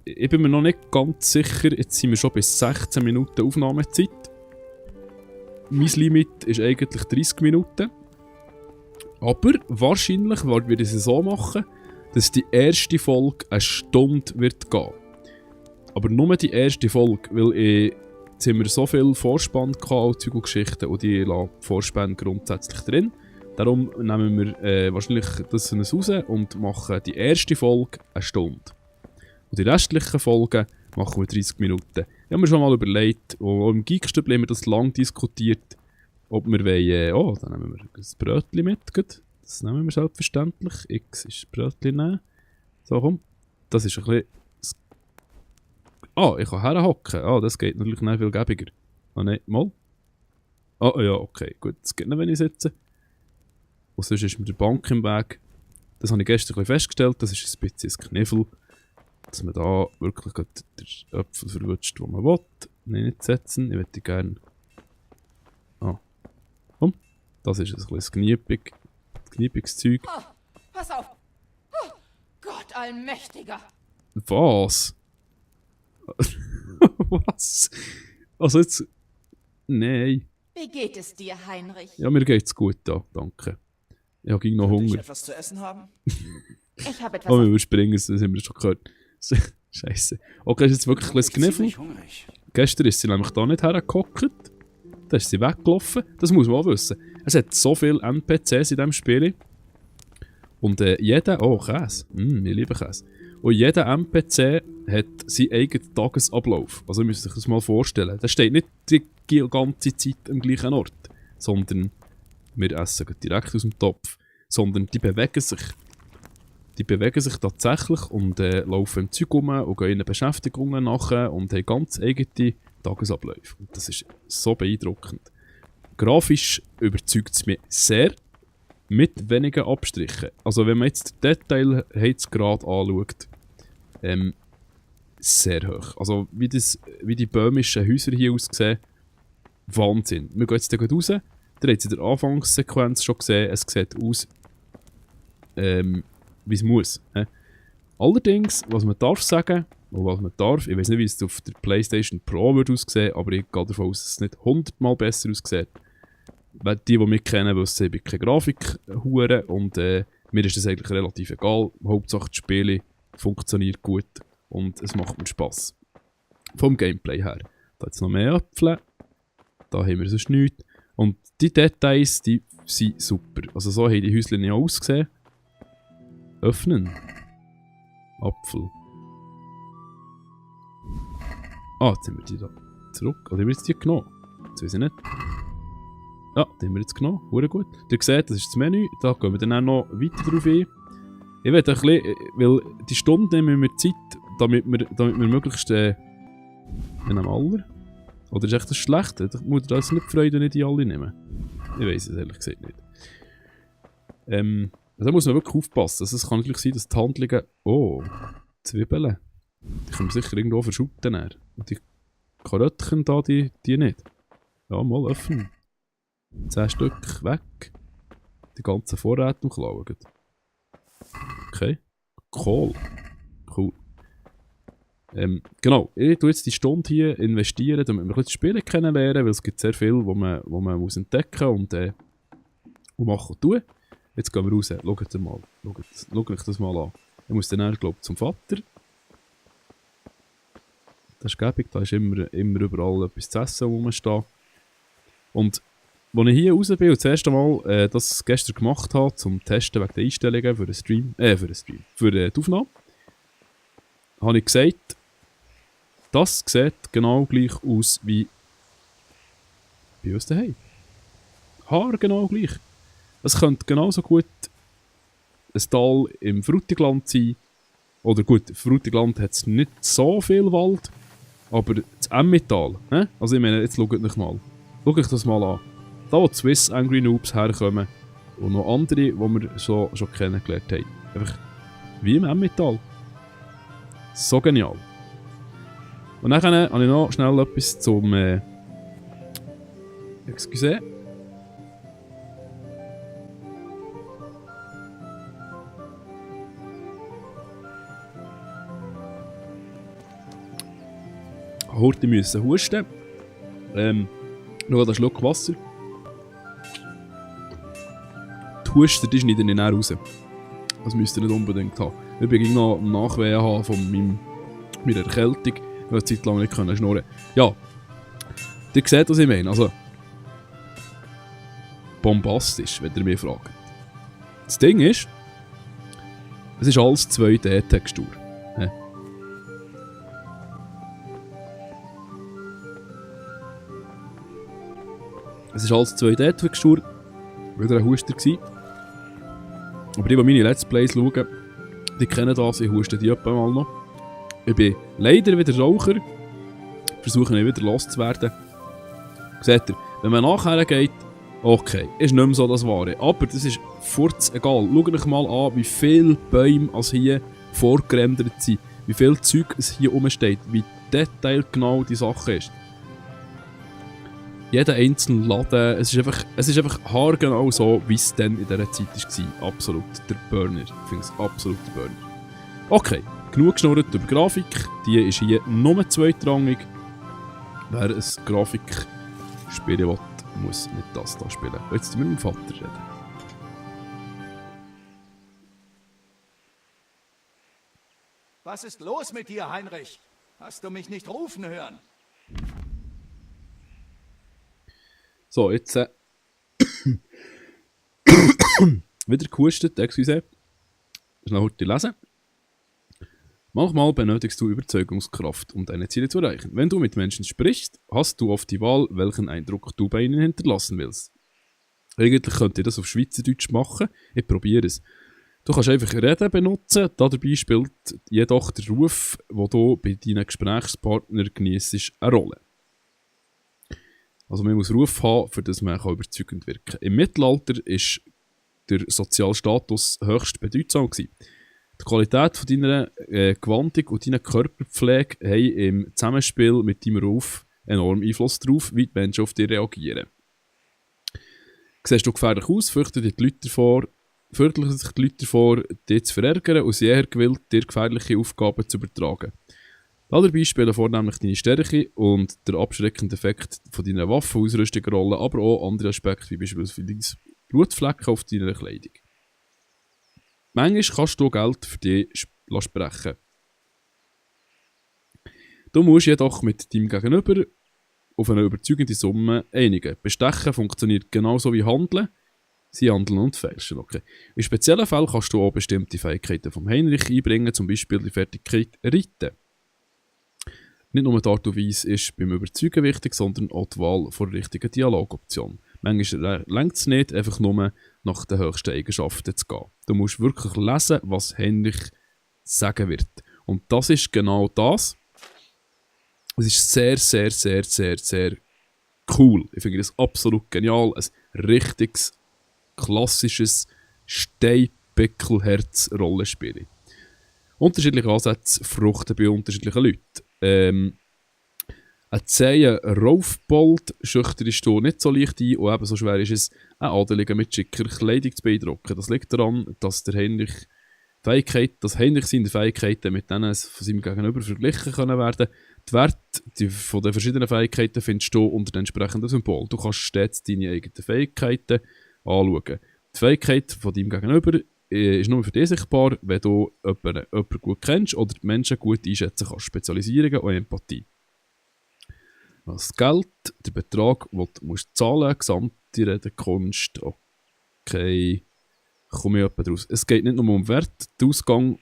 Ich bin mir noch nicht ganz sicher, jetzt sind wir schon bei 16 Minuten Aufnahmezeit. Mein Limit ist eigentlich 30 Minuten. Aber wahrscheinlich werde ich es so machen, dass die erste Folge eine Stunde wird gehen. Aber nur die erste Folge, weil jetzt haben wir so viel Vorspann gehabt, Zeug und Geschichten, und die lassen die Vorspann grundsätzlich drin. Darum nehmen wir wahrscheinlich das raus und machen die erste Folge eine Stunde. Und die restlichen Folgen machen wir 30 Minuten. Ich habe mir schon mal überlegt, und im Geekstübli haben wir das lange diskutiert, ob wir wollen, dann nehmen wir ein Brötchen mit. Gut. Das nehmen wir selbstverständlich. X ist das Brötchen nehmen. So, komm. Das ist ein bisschen... ich kann herhocken. Das geht natürlich nicht viel gäbiger. Nein, mal. Ja, okay. Gut, das geht nicht, wenn ich sitze. Und sonst ist mir der Bank im Weg. Das habe ich gestern ein bisschen festgestellt. Das ist ein bisschen ein Kniffel. Dass man da wirklich den Apfel verwutscht, den man will. Nicht setzen. Ich möchte gerne... Komm. Das ist ein bisschen kniepiges Zeug. Oh, pass auf! Oh, Gott allmächtiger! Was? Was? Also jetzt... Nein. Wie geht es dir, Heinrich? Ja, mir geht's gut da, danke. Ich habe noch Könnte ich Hunger. etwas zu essen haben? Ich habe etwas... Wir überspringen es, das haben wir schon gehört. Scheiße. Okay, ist jetzt wirklich ein bisschen Kniffel. Ich bin ziemlich hungrig. Gestern ist sie nämlich da nicht hergehockt. Da ist sie weggelaufen. Das muss man auch wissen. Es hat so viele NPCs in diesem Spiel. Und jeder... Oh, Käse. Ich liebe Käse. Und jeder NPC hat seinen eigenen Tagesablauf. Also ihr müsst euch das mal vorstellen. Der steht nicht die ganze Zeit am gleichen Ort. Sondern wir essen direkt aus dem Topf. Sondern die bewegen sich. Die bewegen sich tatsächlich und laufen im Zeug rum und gehen ihren Beschäftigungen nachher und haben ganz eigene Tagesabläufe. Und das ist so beeindruckend. Grafisch überzeugt es mich sehr, mit wenigen Abstrichen. Also wenn man jetzt den Detailheitsgrad anschaut, sehr hoch. Also wie die böhmischen Häuser hier aussehen, Wahnsinn. Wir gehen jetzt gleich raus. Ihr habt es in der Anfangssequenz schon gesehen, es sieht aus, wie es muss. Allerdings, was man darf sagen, ich weiß nicht, wie es auf der PlayStation Pro wird aussehen, aber ich gehe davon aus, dass es nicht 100-mal besser aussieht. Weil die mich kennen, wissen, ich bin keine Grafik-Hure und mir ist das eigentlich relativ egal. Hauptsache das Spiel funktioniert gut und es macht mir Spass. Vom Gameplay her. Da hat es noch mehr Äpfel, da haben wir sonst nichts. Und die Details, die sind super. Also so haben die Häuschen ja ausgesehen. Öffnen. Apfel. Jetzt haben wir die da zurück. Oder haben wir jetzt die genommen? Jetzt weiß ich nicht. Ja, die haben wir jetzt genommen. Hure gut. Ihr seht, das ist das Menü. Da gehen wir dann auch noch weiter drauf ein. Ich werde ein bisschen, weil die Stunde nehmen wir Zeit, damit wir möglichst in einem aller. Oder ist echt das Schlechte? Ich muss da jetzt nicht Freude nicht in alle nehmen. Ich weiß es ehrlich gesagt nicht. Da muss man wirklich aufpassen. Also es kann natürlich sein, dass die Handlungen... Oh, Zwiebeln. Die können wir sicher irgendwo verschütten. Und die Karotten da, die nicht. Ja, mal öffnen. 10 Stück weg. Die ganzen Vorräte noch klauen. Okay. Kohl. Cool. Genau, ich tue jetzt die Stunde hier investieren, damit wir das Spiel kennenlernen, weil es gibt sehr viel, wo man muss entdecken und machen und tun. Jetzt gehen wir raus. Schaut euch das mal an. Ich muss dann, glaube ich, zum Vater. Das ist gäbig, da ist immer überall etwas zu essen rumstehen. Und als ich hier raus bin und das erste Mal das gestern gemacht habe, zum Testen wegen der Einstellungen für die Aufnahme, habe ich gesagt, das sieht genau gleich aus wie bei uns daheim. Haar genau gleich. Es könnte genauso gut ein Tal im Frutigland sein. Oder gut, Frutigland hat es nicht so viel Wald, aber das Emmental, also ich meine, jetzt schaut euch mal. Schaut euch das mal an. Da wo die Swiss Angry Noobs herkommen und noch andere, die wir schon kennengelernt haben. Einfach wie im Emmental. So genial. Und dann habe ich noch schnell etwas zum... Excuse. Horti müssen husten. Schau, da Schluck Wasser. Die Huster, die schneiden ich dann raus. Das müsst ihr nicht unbedingt haben. Ich bin noch am Nachwehen haben von meiner Erkältung. Ich konnte eine Zeit lang nicht schnurren. Ja, ihr seht, was ich meine. Also, bombastisch, wenn ihr mich fragt. Das Ding ist, es ist alles 2D-Textur. Es ist alles 2D-Textur. Wieder ein Huster gewesen. Aber die meine Let's Plays schauen, die kennen das, ich huste die etwa mal noch. Ich bin leider wieder Raucher. Versuche nicht wieder loszuwerden. Seht ihr, wenn man nachher geht, okay, ist nicht mehr so das Wahre. Aber das ist furz egal. Schaut euch mal an, wie viele Bäume als hier vorgerendert sind. Wie viel Zeug es hier rumsteht. Wie detailgenau die Sache ist. Jeder einzelne Laden, es ist einfach haargenau so, wie es dann in dieser Zeit war. Absolut der Burner. Ich finde es absolut der Burner. Okay, genug geschnurrt über Grafik. Die ist hier nur zweitrangig. Wer ein Grafikspiel will, muss nicht das da spielen. Jetzt mit meinem Vater reden. Was ist los mit dir, Heinrich? Hast du mich nicht rufen hören? So, jetzt wieder gehustet, excuse. Schnell heute lesen. Manchmal benötigst du Überzeugungskraft, um deine Ziele zu erreichen. Wenn du mit Menschen sprichst, hast du oft die Wahl, welchen Eindruck du bei ihnen hinterlassen willst. Eigentlich könnt ihr das auf Schweizerdeutsch machen, ich probiere es. Du kannst einfach Reden benutzen, dabei spielt jedoch der Ruf, den du bei deinen Gesprächspartnern genießt, eine Rolle. Also man muss Ruf haben, für das man überzeugend wirken kann. Im Mittelalter war der soziale Status höchst bedeutsam gewesen. Die Qualität von deiner Gewandung und deiner Körperpflege haben im Zusammenspiel mit deinem Ruf enorm Einfluss darauf, wie die Menschen auf dich reagieren. Siehst du gefährlich aus, fürchten sich die Leute davor, dich zu verärgern und sind eher gewillt, dir gefährliche Aufgaben zu übertragen. Dabei spielen vornehmlich deine Stärke und der abschreckende Effekt von deiner Waffenausrüstung eine Rolle, aber auch andere Aspekte, wie beispielsweise Blutflecken auf deiner Kleidung. Manchmal kannst du Geld für dich sprechen. Du musst jedoch mit deinem Gegenüber auf eine überzeugende Summe einigen. Bestechen funktioniert genauso wie Handeln. Sie handeln und fälschen, okay. In speziellen Fällen kannst du auch bestimmte Fähigkeiten vom Heinrich einbringen, zum Beispiel die Fertigkeit Reiten. Nicht nur die Art und Weise ist beim Überzeugen wichtig, sondern auch die Wahl der richtigen Dialogoption. Manchmal reicht es nicht, einfach nur nach den höchsten Eigenschaften zu gehen. Du musst wirklich lesen, was Heinrich sagen wird. Und das ist genau das. Es ist sehr, sehr, sehr, sehr, sehr cool. Ich finde das absolut genial. Ein richtiges, klassisches Steinpickelherz-Rollenspiel. Unterschiedliche Ansätze fruchten bei unterschiedlichen Leuten. Ein zäher Raufbold schüchterst du nicht so leicht ein und ebenso schwer ist es, einen Adeligen mit schicker Kleidung zu beeindrucken. Das liegt daran, dass Heinrich seine Fähigkeiten mit denen von seinem Gegenüber verglichen können werden. Die Werte von den verschiedenen Fähigkeiten findest du unter den entsprechenden Symbolen. Du kannst stets deine eigenen Fähigkeiten anschauen. Die Fähigkeit von deinem Gegenüber ist nur für dich sichtbar, wenn du jemanden gut kennst oder die Menschen gut einschätzen kannst. Spezialisierung und Empathie. Das Geld, der Betrag, den du zahlen musst, gesamte Redenkunst, okay, komme ich etwa draus. Es geht nicht nur um Wert, der Ausgang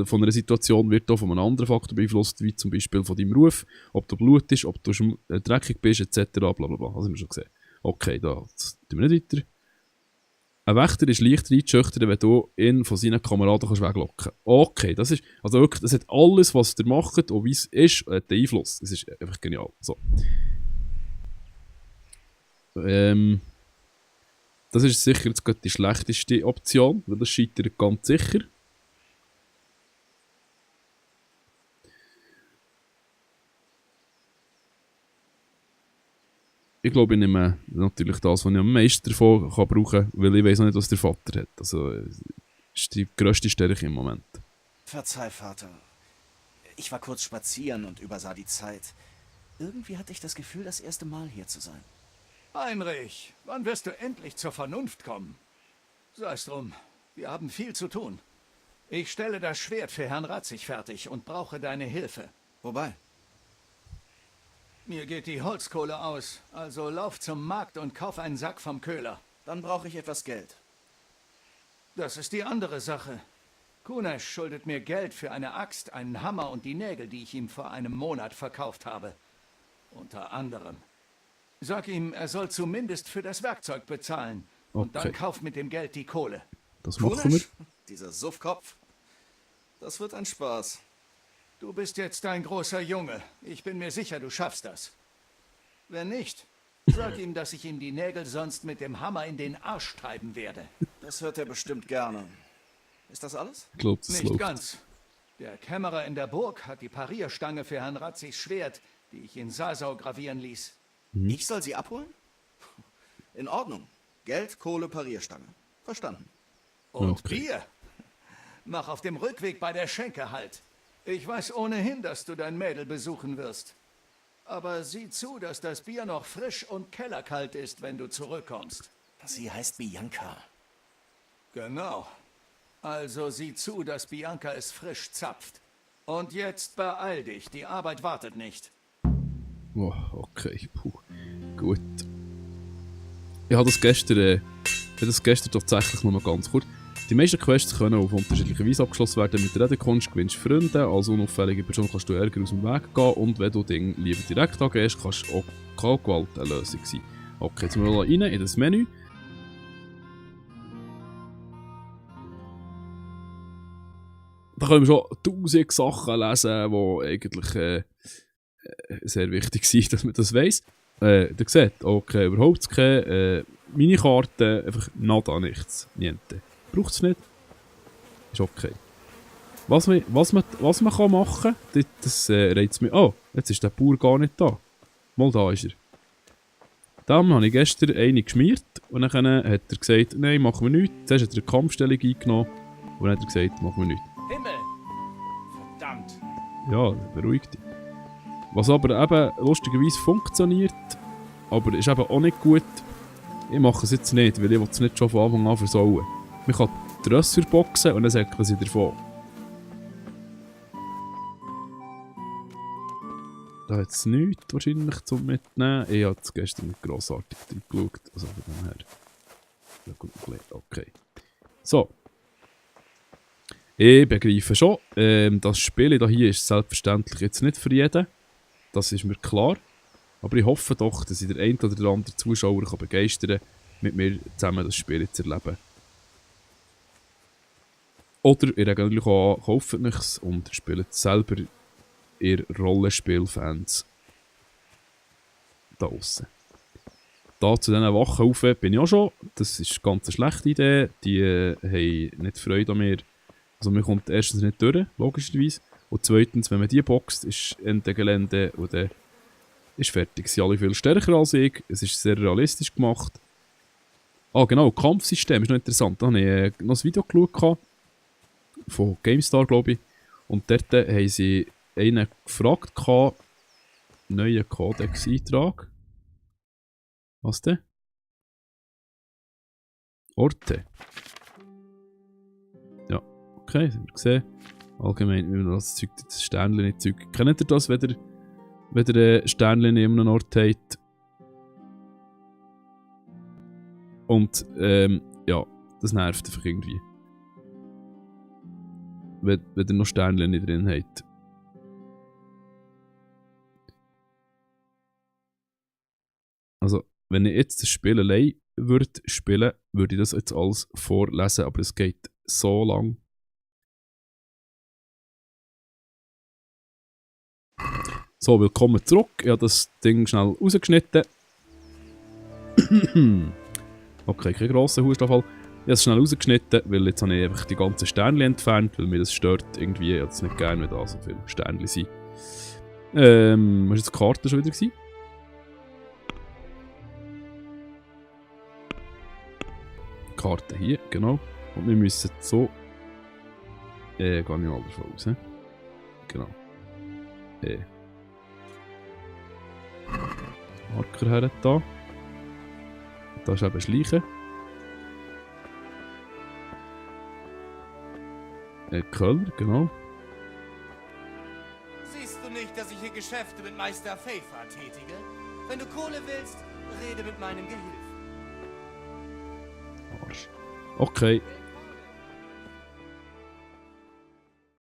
von einer Situation wird auch von einem anderen Faktor beeinflusst, wie zum Beispiel von deinem Ruf, ob du blutest, ob du dreckig bist, etc. Blablabla. Das haben wir schon gesehen. Okay, da tun wir nicht weiter. Ein Wächter ist leichter einzuschüchtern, wenn du ihn von seinen Kameraden weglocken kannst. Okay, das ist, also wirklich, das hat alles, was ihr macht und wie es ist, hat einen Einfluss. Das ist einfach genial. So. Das ist sicher jetzt gerade die schlechteste Option, weil das scheitert ganz sicher. Ich glaube, ich nehme natürlich das, was ich am meisten davon brauchen kann, weil ich weiß noch nicht, was der Vater hat. Also, das ist die grösste Stärke im Moment. Verzeih, Vater. Ich war kurz spazieren und übersah die Zeit. Irgendwie hatte ich das Gefühl, das erste Mal hier zu sein. Heinrich, wann wirst du endlich zur Vernunft kommen? Sei es drum, wir haben viel zu tun. Ich stelle das Schwert für Herrn Ratzig fertig und brauche deine Hilfe. Wobei? Mir geht die Holzkohle aus, also lauf zum Markt und kauf einen Sack vom Köhler. Dann brauche ich etwas Geld. Das ist die andere Sache. Kunesch schuldet mir Geld für eine Axt, einen Hammer und die Nägel, die ich ihm vor einem Monat verkauft habe. Unter anderem. Sag ihm, er soll zumindest für das Werkzeug bezahlen. Und dann kauf mit dem Geld die Kohle. Das machen wir. Dieser Suffkopf. Das wird ein Spaß. Du bist jetzt ein großer Junge. Ich bin mir sicher, du schaffst das. Wenn nicht, sag ihm, dass ich ihm die Nägel sonst mit dem Hammer in den Arsch treiben werde. Das hört er bestimmt gerne. Ist das alles? Ich glaube, das Nicht läuft. ganz. Der Kämmerer in der Burg hat die Parierstange für Herrn Ratzigs Schwert, die ich in Sasau gravieren ließ. Ich soll sie abholen? In Ordnung. Geld, Kohle, Parierstange. Verstanden. Und Okay. Bier? Mach auf dem Rückweg bei der Schenke halt. Ich weiß ohnehin, dass du dein Mädel besuchen wirst. Aber sieh zu, dass das Bier noch frisch und kellerkalt ist, wenn du zurückkommst. Sie heißt Bianca. Genau. Also sieh zu, dass Bianca es frisch zapft. Und jetzt beeil dich, die Arbeit wartet nicht. Oh, okay, puh. Gut. Ich habe das gestern tatsächlich nur mal ganz kurz. Die meisten Quests können auf unterschiedliche Weise abgeschlossen werden. Mit der Redekunst gewinnst du Freunde, als unauffällige Person kannst du Ärger aus dem Weg gehen und wenn du Dinge lieber direkt angehst, kannst auch keine Gewalt eine Lösung sein. Okay, jetzt müssen wir rein in das Menü. Da können wir schon 1000 Sachen lesen, die eigentlich sehr wichtig sind, dass man das weiss. Ihr seht, okay, überhaupt keine Minikarte, einfach nada, nichts, niente. Braucht es nicht. Ist okay. Was man kann machen kann, das reizt mich. Oh, jetzt ist der Bauer gar nicht da. Mal da ist er. Dem habe ich gestern eine geschmiert und dann hat er gesagt, nein, machen wir nichts. Zuerst hat er eine Kampfstellung eingenommen und dann hat er gesagt, machen wir nichts. Himmel! Verdammt! Ja, beruhigt dich. Was aber eben lustigerweise funktioniert, aber ist eben auch nicht gut. Ich mache es jetzt nicht, weil ich es nicht schon von Anfang an versauen. Man kann die Rösser boxen und dann säckeln sie davon. Da hat es nichts wahrscheinlich zum Mitnehmen. Ich habe es gestern nicht grossartig geschaut. Also von dem her. Ja, gut, okay. So. Ich begreife schon, das Spiel hier ist selbstverständlich jetzt nicht für jeden. Das ist mir klar. Aber ich hoffe doch, dass ich den einen oder anderen Zuschauer begeistern kann, mit mir zusammen das Spiel zu erleben. Oder ihr natürlich auch kauft es und spielt selber ihr Rollenspielfans da draussen. Da zu diesen Wachen rauf bin ich auch schon. Das ist eine ganz schlechte Idee. Die haben nicht Freude an mir. Also man kommt erstens nicht durch, logischerweise. Und zweitens, wenn man die boxt, ist Ende Gelände und dann ist fertig. Sie sind alle viel stärker als ich. Es ist sehr realistisch gemacht. Ah genau, Kampfsystem ist noch interessant. Da habe ich noch ein Video geschaut von GameStar, glaube ich. Und dort haben sie einen gefragt, neuen Codex-Eintrag. Was denn? Orte. Ja, okay, das haben wir gesehen. Allgemein, wie man das Zeug, das Sternchen nicht Zeug. Kennt ihr das, wenn ihr Sternchen in einem Ort habt? Und, ja, das nervt einfach irgendwie. Wenn ihr noch Sternchen nicht drin habt. Also, wenn ich jetzt das Spiel allein würde spielen, würde ich das jetzt alles vorlesen, aber es geht so lang. So, willkommen zurück. Ich habe das Ding schnell rausgeschnitten. Okay, kein grosser Hustenanfall. Ich habe es schnell rausgeschnitten, weil jetzt habe ich einfach die ganzen Sternchen entfernt, weil mir das stört irgendwie. Ich habe es nicht gerne, wenn da so viele Sternchen sind. Was war jetzt die Karte schon wieder? Karte hier, genau. Und wir müssen so... gehe ich mal davon aus. Genau. Marker her da. Da ist eben Schleichen. Kölner, genau. Siehst du nicht, dass ich hier Geschäfte mit Meister Pfeffer tätige? Wenn du Kohle willst, rede mit meinem Gehilfen. Arsch. Okay.